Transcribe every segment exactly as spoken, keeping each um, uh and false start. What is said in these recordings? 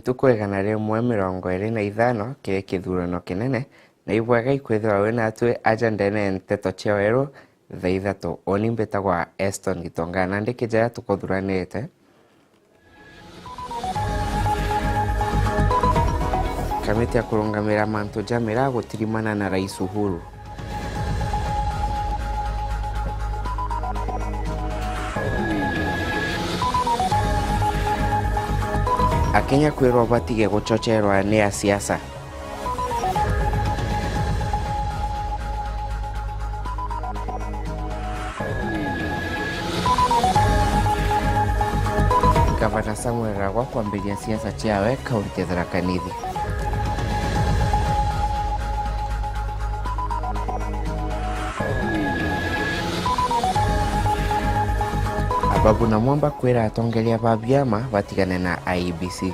Ntuku igana rimwe mirongo iri na ithano kiri kithurano kinene, na ibwega ikwithirwa wi natwi aja ndene ya nteto cia weru thaa ithatu. Uni mbitagwa Eston Gitonga, na ndi kijara tukuthuranite. Kamiti ya kurungamira mantu ja miraa gutirimana na Rais Uhuru. Akenya kwirwa batige guchocherwa ni asiasa. Gavana Samuel Ragwa kwambiria siasa ciawe kaunti ya Tharaka Nithi. Ababu na Mwamba kwira atongeria ba biama batigane na I E B C.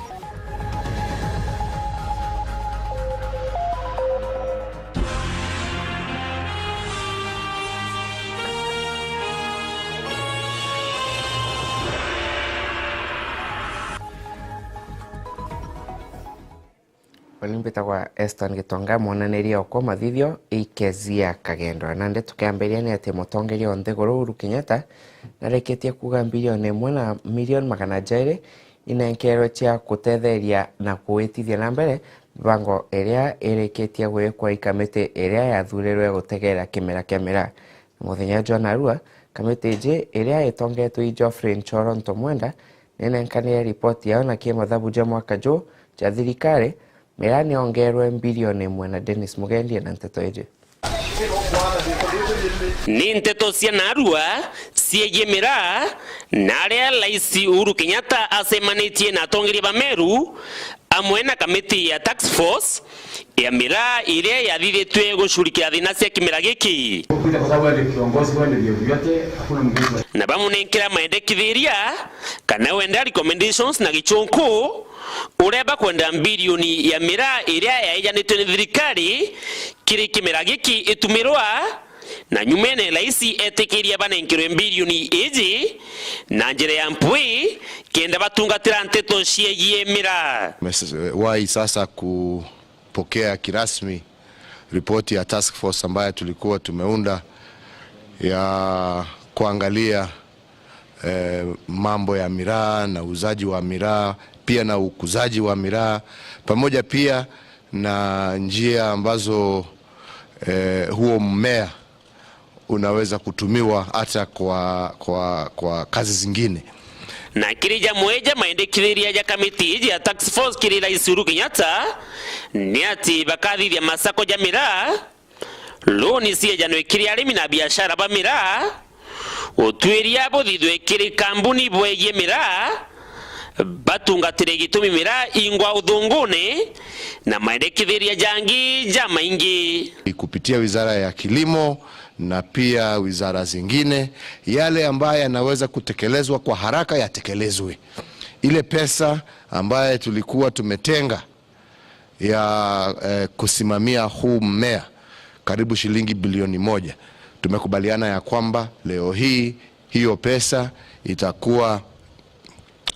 Uni mbitagwa Eston Gitonga, mwonaniria okwa mathithio ikezia kagendo. Na ndeto tukiambiria ni ati mutongeria o nthiguru Uhuru Kenyatta narikitie kuuga mbirioni imwe na milioni magana jairi inenkerwe cia gutetheria na kuitithia na mbere mibango iria irikitie gwikwa i kamiti iria yathurirwe gutegeera kimera kia miraa. Na muthenya jwa narua, kamiti iji iria itongetwe i Geoffrey Nchoro Ntomwenda ninenkanire ripoti yao na kimathabu ja mwaka juu ja thirikari, miraa niongerwe mbirioni imwe. Na Dennis Mugendi ena nteto iji. Ni nteto cia narua ciegii miraa, na aria Rais Uhuru Kenyatta acemanitie na atongeria ba Meru amwe na kamiti ya task force ya miraa iria yathithitue gucurikira thina cia kimera giki. Kuja kwa sababu wewe ndio kiongozi, wewe ndio vyote, hakuna mwingine. Na bamunenkera maendekithiria kana wenda recommendations na gichunku, uria bakwenda mbirioni ya miraa iria yaijanitwe ni thirikari kiri kimera giki itumirwa, na nyumene Rais etikiria banenkerwe mbirioni iji na njira ya mpwi kenda batungatira nteto ciegii miraa. Tumewahi sasa kupokea kirasmi ripoti ya task force ambayo tulikuwa tumeunda ya kuangalia eh, mambo ya miraa na uuzaji wa miraa, pia na ukuzaji wa miraa, pamoja pia na njia ambazo, eh, huo mmea unaweza kutumiwa hata kwa, kwa, kwa kazi zingine. Na kiri jamwe ja maendekithiria ja kamiti iji ya task force kiri Rais Uhuru Kenyatta ni ati bakathithia masako ja miraa, loan ciejanwe kiri arimi na biashara ba miraa, utwiria buthithwe kiri kambuni bwegie miraa, batungatire gitumi miraa ingwa uthunguni, na maendekithiria jangi jamaingi. Kupitia Wizara ya Kilimo na pia wizara zingine, yale ambayo yanaweza kutekelezwa kwa haraka yatekelezwe. Ile pesa ambaye tulikuwa tumetenga ya, eh, kusimamia huu mmea, karibu shilingi bilioni moja. Tumekubaliana ya kwamba leo hii hiyo pesa itakuwa,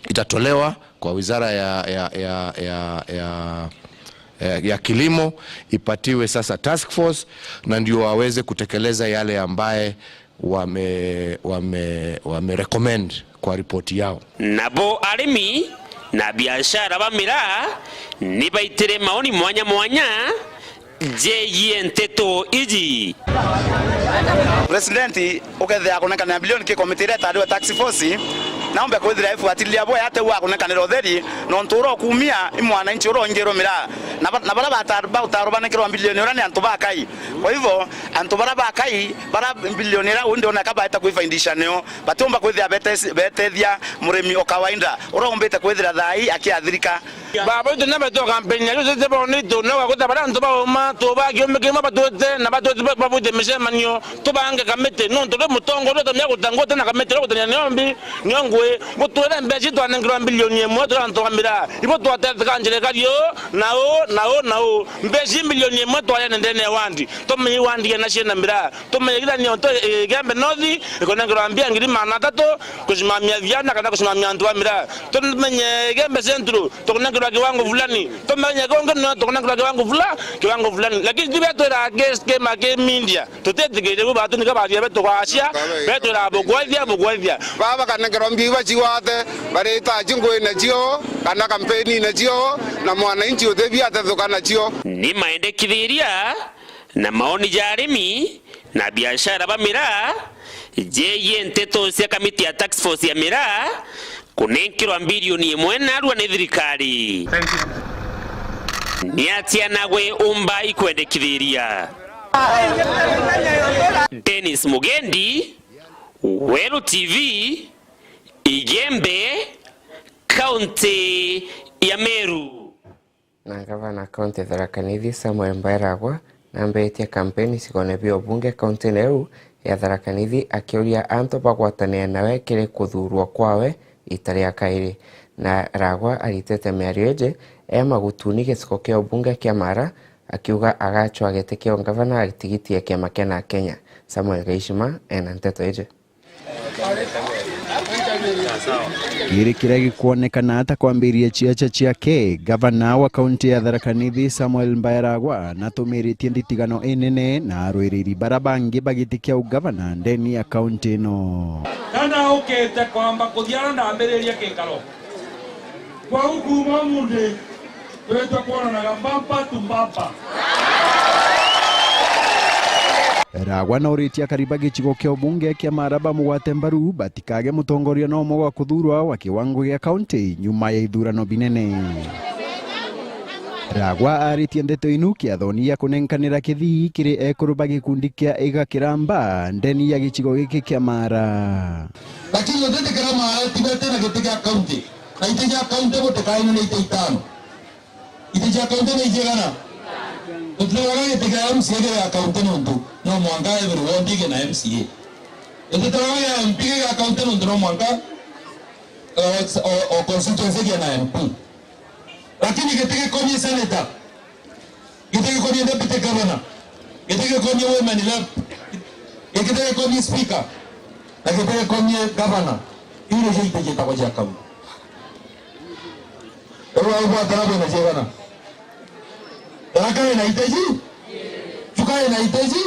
itatolewa kwa wizara ya, ya, ya, ya, ya, ya, ya kilimo, ipatiwe sasa task force, na ndio waweze kutekeleza yale ambaye wame, wame, wame recommend kwa ripoti yao. Nabo arimi na biashara ba miraa ni baitire maoni mwanya mwanya jegie nteto iji. President ukethia akunenkanira bilioni ki komiti iria itariwe task force, naombe kwithira ifuatilia bwe ate wa kunenkanira utheri, nontu uria ukumia i mwananchi uria uingirwe miraa, na ba-, na baria bata-, bautaro banekerwa bilioni uria ni antu ba Kai. Kwa hivyo, antu baria ba Kai, baria bilioni iria undi oneka baeta kwifaidisha nio, batiumba kwithira bete-, betethia murimi o kawaida, uria umbite kwithira thaa ii akiathirika. Baba witu nabetwa kampeni ya Joseph Bonito, no gakuta baria antu bauma, tuba kiumbe kimwe batwite, na batwite ba-, babwite micemanio, tubange kamiti, nontu ri mutongoria utamia gutangwa utina kamiti, ri gutania niombi, niongwi, gutwire mbeca twanengerwa bilioni imwe, turi antu ba miraa, ibo twatetheka njira ikari uu, na uu, na uu, na uu. Mbeca ii bilioni imwe twariane ndene ya wandi. Tumenye wandi ena ciana miraa. Tumenye Githania onto, eh, Igembe North, ikunengerwa mbia ngiri magana atatu kusimamia thiana kana kusimamia antu ba miraa. Tumenye Igembe Central, tukunengerwa Kwa kiwango fulani. Tumenye kongo no tukona kwa kiwango fula-, kiwango fulani. Lakini ti betwira ke schema ke media. Tutetikirie bu batu nika bathia betu kwacia, betwira bugwathia, bugwathia. Baba kanengerwa mbi iba ciwate, barita ci ngui nacio, kana kampeni nacio, na mwananchi uthibia atethuka nacio. Ni maendekithiria na maoni ja arimi na biashara ba miraa jegie nteto cia kamiti ya task force ya miraa kunenkirwa mbirioni imwe narua ni thirikari. Ni atia nagwe umba ikwendekithiria? Dennis Mugendi, Weru T V, Igembe, kaunti ya Meru. Na ngavana kaunti ya Tharaka Nithi, Samuel Mbairagwa, nambiritie kampeni cigone bia ubunge kauntiine iu ya Tharaka Nithi, akiuria antu bagwatanire nawe kiri kuthuurwa kwawe ita ria kairi. Na Ragwa aritite miario iji e Magutuni, gicigo kia ubunge kia Mara, akiuga agacwaa giti kia ungavana atigiti ya kiama kia na Kenya. Samuel Gaishima ena nteto iji. Kiri kiria gikwonekana ta kwambiriria ciaca ciake, gavana wa kaunti ya Tharaka Nithi Samuel Mbairagwa natumiritie nditigano inene na arwiriri bara bangi ba giti kia ugavana ndeni ya kaunti ino. Kana ukite kwamba kuthia na ndambiriria kikaro. Kwou kuuma umunthi, twitwe kwonanaga mbamba tu mbamba. Ragwa nauritie akari ba gicigo kia ubunge kia Mara bamugwate mbaru batikage mutongoria no umwe gwa kuthuurwa wa kiwango gia kaunti nyuma ya ithurano binene. Ragwa aritie ndeto inu kiathoni gia kunenkanira kithii kiri ekuru ba gikundi kia Iga Kiramba ndeni ya gicigo giki kia Mara. Lakini utitikira Mara tibete na giti gia kaunti. Na iti cia kaunti gutikaina ni iti itano. Iti cia kaunti ni icigana? Tutiraga giti kia M C A gia kaunti nontu no mwanka every ward ige na M C A. Tutiraga gia M P gia kaunti nontu no mwanka o, o, o constituency ige na M P. Lakini giti gikonie senator, giti gikonie deputy governor, giti gikonie women rep, giti gikonie speaker, na giti gikonie governor, iu nicio iti ciitagwa cia kaunti. Riu au bwatara bwina ciigana? Tharaka ina iti ici? Chuka ina iti ici?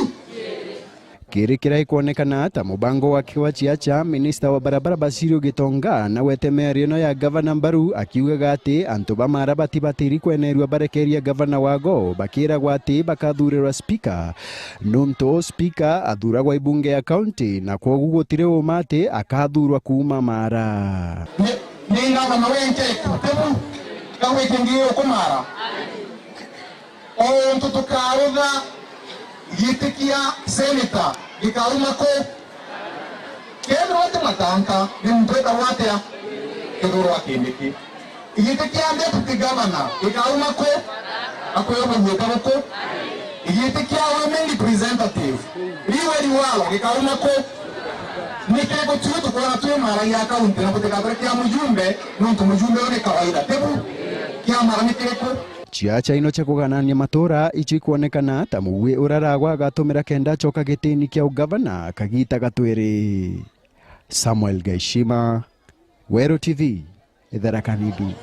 Kiri kiria ikwonekana ta mubango wake wa ciaca, minista wa barabara Basilio Gitonga nagwete miario ino ya gavana mbaru, akiugaga ati antu ba Mara batibatiri kwenerua barekeria gavana wago, bakiragwa ati bakathurirwa spika, nontu spika athuragwa i bunge ya kaunti, na kwogu gutiri uma ati akathurwa kuuma Mara. Ni, ni gavana wenke tebu kagwikingi ukumara. O untu tukarutha giti kia seneta gikauma ku? Kethirwa ti Matanka, ni muntu witagwa atia? Kithurwa Kindiki. Giti kia deputy governor gikauma ku? Akwirwa gwita guku. Giti kia women representative, Liwe Liwalo, gikauma ku? Ni kiriku kiu tukwona twi maragia kaunti na gutigatwe kia mujumbe, nontu mujumbe uyu ni kawaida, tibu? Kia mara ni kiriku? Ciaca ino cia kuganania matuura icio ikwonekana ta mugwi uria Ragwa agatumira kenda acoka gitiini kia ugavana kagiita gatwiri. Samuel Gaishima, Weru T V, Tharaka Nithi.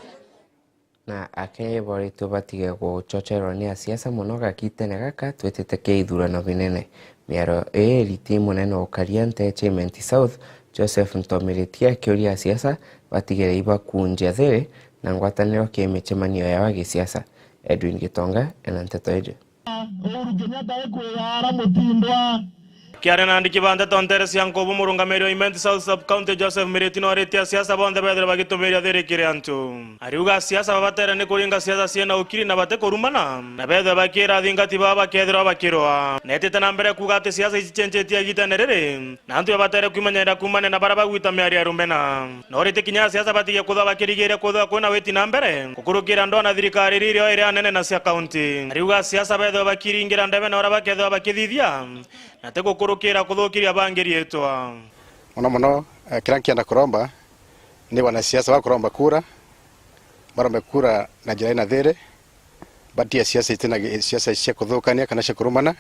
Na Akenya iboritwe batige guchocherwa ni asiasa mono gakitene gaka twitite kia ithurano binene. Miario ii iriti munene wa ukaria nte Chimenti South, Joseph Ntomiritie akiuria asiasa batigire ibakunjia thiri na ngwataniro kiri micemanio yao ya gisiasa. Edwin Gitonga ena nteto iji. Uhuru Kenyatta ekwiyara mutindwa. Kiaria na andiki ba nteto ntere cia Nkubu, murungamiri wa Imenti South Sub County Joseph Miriti noritie asiasa bonthe bethire bagitumiria thiri kiri antu. Ariuga asiasa babatere ni kuringa siasa ciina ukiri na bati kurumana, na bethire bakira athingati baa bakethirwa bakirwa. Netite na mbere kuuga ati siasa icicenjetie igitene riri, na antu babatere kwimenyerera kuumania na baria bagwita miario ya rumena. Noritie kinya asiasa batige kuthwa bakirigiria kuthwa kwina witi na mbere gukurukira ndwaa na thirikari iria irio iri anene na cia kaunti. Ariuga asiasa bethirwe bakiringira ndebe na uria bakethirwa bakithithia, na ti gukurukira kuthukiria bangi riitwa. Mono mono, eh, kiria nkienda kuromba ni wanasiasa bakuromba kura, marombe kura na njira ina thiri, batie siasa itina gi-, siasa cia kuthukania kana cia kurumana,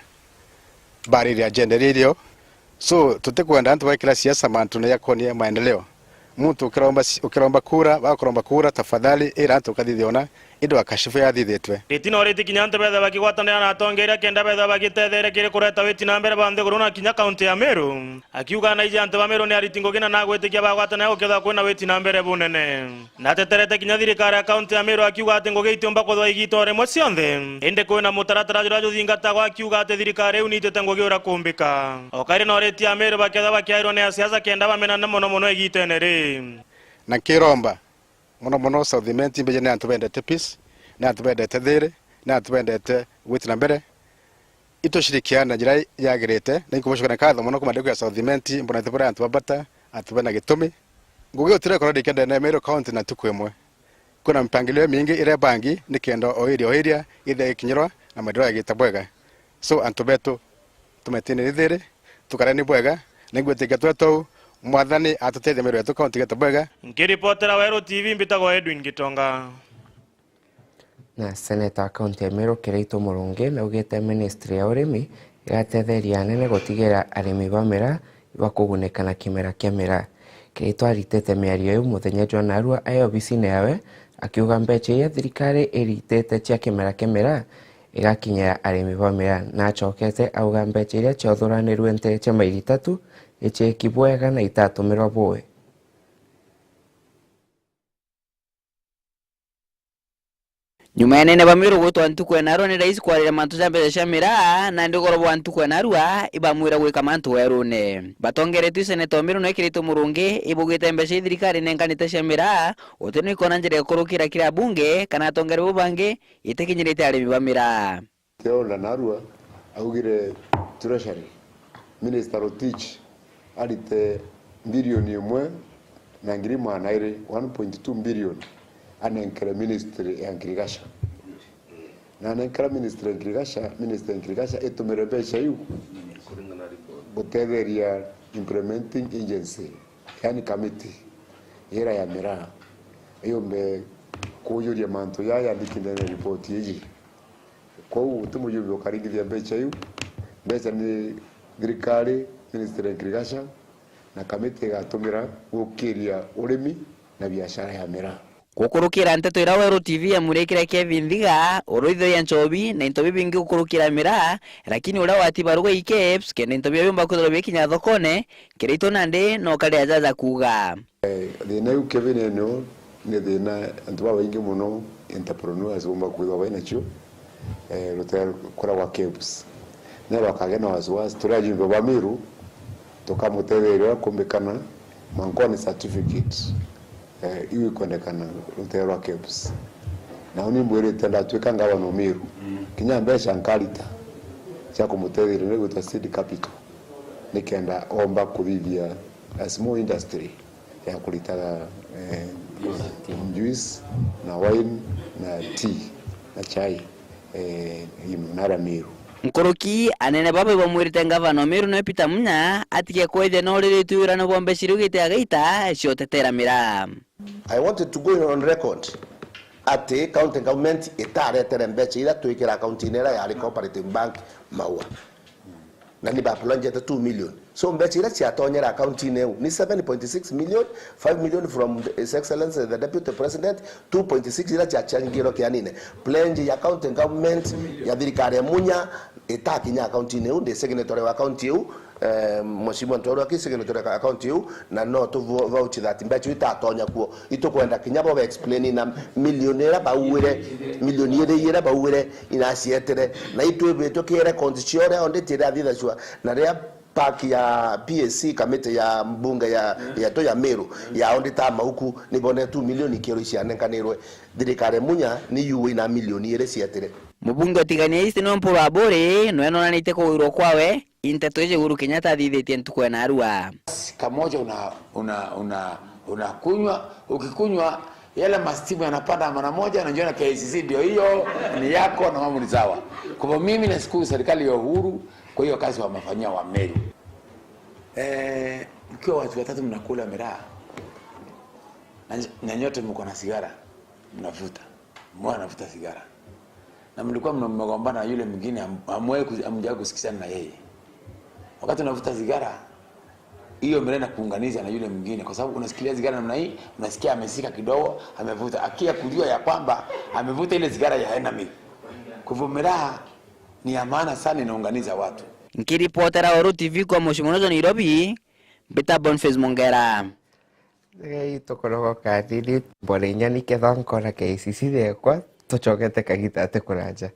baririe agenda iria irio. So, tutikwenda antu baikira siasa mantune jakonie maendeleo. Muntu ukiromba ci-, ukiromba kura, bakuromba kura, tafadhali ira antu ukathithia ona, indi wakashifu yathithitwe. Ritino riti kinya antu betha bakigwatanira na atongeria kenda betha bagitetheria kiri kureta witi na mbere ba nthiguru na kinya kaunti ya Meru. Akiuga naiji antu ba Meru ni ariti ngugi na nagwitikia bagwatanira gukethwa kwina witi na mbere bunene. Nateterete kinya thirikari ya kaunti ya Meru akiuga ati ngugi itiumba kuthwa igita o rimwe cionthe, indi kwina mutaratara juria juthingatagwa, akiuga ati thirikari iu niitite ngugi uria kuumbika. O kairi no ritia Meru bakethwa bakiairwa ni asiasa kenda bamenana mono mono igitene ri. Na nkiromba mono mono South Imenti, mbiji ni antu bendete peace, ni antu bendete thiri, ni antu bendete gwiti na mbere. Itushirikiane na njira yagirite, na inkubucukana nkatho mono kuma ndiku ya South Imenti, mbonete buri antu ba bata, antu bena gitumi. Ngugi utirekorwo ndikendene Meru County na ntuku imwe. Kwina mipangilio imingi iria ibangi, nikenda o area o area ithe ikinyirwa na maendeleo yagite bwega. So, antu betu, tumetine rithiri, tukareni bwega, na ingwitikia twetu, Mwathani atutethia Meru yetu County igite bwega. Nkiripotera Weru T V, mbitagwa Edwin Gitonga. Na seneta wa kaunti ya Meru Kiraitu Murungi naugite ministry ya urimi igatetheria anene gutigira arimi ba miraa ibakugunika na kimera kia miraa. Kiraitu aritite miario iu muthenya jwa narua ai obisine yawe, akiuga mbeca iria thirikari iritite cia kimera kia miraa igakinyira arimi ba miraa, na acokete auga mbeca iria ciathuranirwe nte cia mairi itatu icieki bwega na itatumirwa bui. Nyuma ya anene ba Meru gwitwa ntuku ya narua ni rais kwarira mantu ja mbeca cia miraa, nandi ugoro bwa ntuku ya narua ibamwira gwika mantu werune. Batongeretwe i seneta o Meru na Kiraitu Murungi, ibugite mbeca i thirikari inenkanite cia miraa, uti no ikona njira ya gukurukira kiri abunge kana atongeri bau bangi itikinyirite arimi ba miraa. Teona Narua augire Treasury Minister Rotich arite mbirioni imwe na ngiri magana jairi, one point two billion, anenkere ministry ya agriculture. Na anenkera ministry ya agriculture, ministry ya agriculture itumire mbeca iu gutetheria implementing agency, yani committee ira ya miraa, yumbe kujuria mantu jaa yandikite na report iji. Kwou guti mujumbe ukaringithia mbeca iu. Mbeca ni thirikari, Ministry ya Agriculture, na kamiti igatumira gukiria urimi na biashara ya miraa. Gukurukira nteto iria Weru T V yamurikire Kevin Thiga, uruithio ya nchobi na into bibingi gukurukira miraa, lakini uria wati baruga i KEBS kenda into bio biumba kwithirwa bikinya thokone, Kiraitu nandi no kari ajaja kuuga. Eh, thina iu Kevin eno ni thina antu babaingi mono, entrepreneurs, bumba kwithwa bainacio, eh, rutere kuria gwa KEBS. Nero akagea na wasiwasi, turi ajumbe ba Meru, tukamutetheria uria kumbikana, mwanka one certificate, eh, iu ikwendekana rutere rwa KEBS. Na uni mbwirite ndatwika ngavana o Meru, kinya mbeca nkarita cia kumutetheria ni gwitwa seed capital, nikenda omba kuthithia a small industry ya kuritaga, eh, juice na wine na tea na chai, eh, you know, nara Meru. Nkuruki, anene baba ibamwirite ngavana o Meru niwe Peter Munya atige kwithia na uriritue wirane bwa mbeca iria ugite agaita cia utetera miraa. I wanted to go on record ati county government itaretere mbeca iria twikira akaunti-ini iria yari Cooperative Bank Maua. Na ni ba pledgete two million. So mbeca iria ciatonyera akaunti-ini iu ni seven point six million, five million from His Excellency the Deputy President, two point six iria ciachangirwe kianine. Pledge ya county government ya thirikari ya Munya itakinya akaunti-ini iu, ndi signatory wa akaunti iu, eh, Mheshimiwa Ntoro aki signatory wa akaunti iu, na no tu vou-, vouch that mbeca iu itatonya kuo. Itukwenda kinya bo explain na milioni iria bauire, milioni iri iria bauire inacietire. Na itwibitwe ki records cia uria audit iria athithacua, na riria pack ya P A C, kamiti ya mbunge ya, yetu ya Meru, ya audit a mauku, nibone two million ikiro icianenkanirwe. Thirikari ya Munya ni yuwe ina milioni iri cietire. Mubunge o Tigania East niwe Mpuru Aburi, niwe nonanitie kugwirwa kwawe i nteto iji Uhuru Kenyatta athithitie ntuku ya narua. Kamoja una, una, una, unakunywa, ukikunywa yale mastimu yanapanda mara moja, unajiona K I C C ndio hiyo, ni yako na mambo ni sawa. Kwa hivyo mimi nashukuru serikali ya Uhuru kwa hiyo kazi wamefanyia wa Meru. Eh, mkiwa watu watatu mnakula miraa, na, na nyote mko na sigara, mnavuta. Mwa anavuta sigara. Na mlikuwa mna-, mmegombana na yule mwingine, ham-, hamwe ku-, hamjawahi kusikizana na yeye. Wakati unavuta sigara, Hiyo miraa inakuunganisha na yule mwingine, kwa sababu unasikilia sigara namna hii, unasikia ameshika kidogo, amevuta, akia kujua ya kwamba amevuta ile sigara ya enemy. Kwa hivyo miraa ni ya maana sana, inaunganisha watu. Nkiripotera Uru T V kwa Mheshimiwa Nairobi, mbita Boniface Mongera. Gai tukorogo kanini, mbona inya niketha nkona K C C riekwa, tucogete kagita ati kuraja.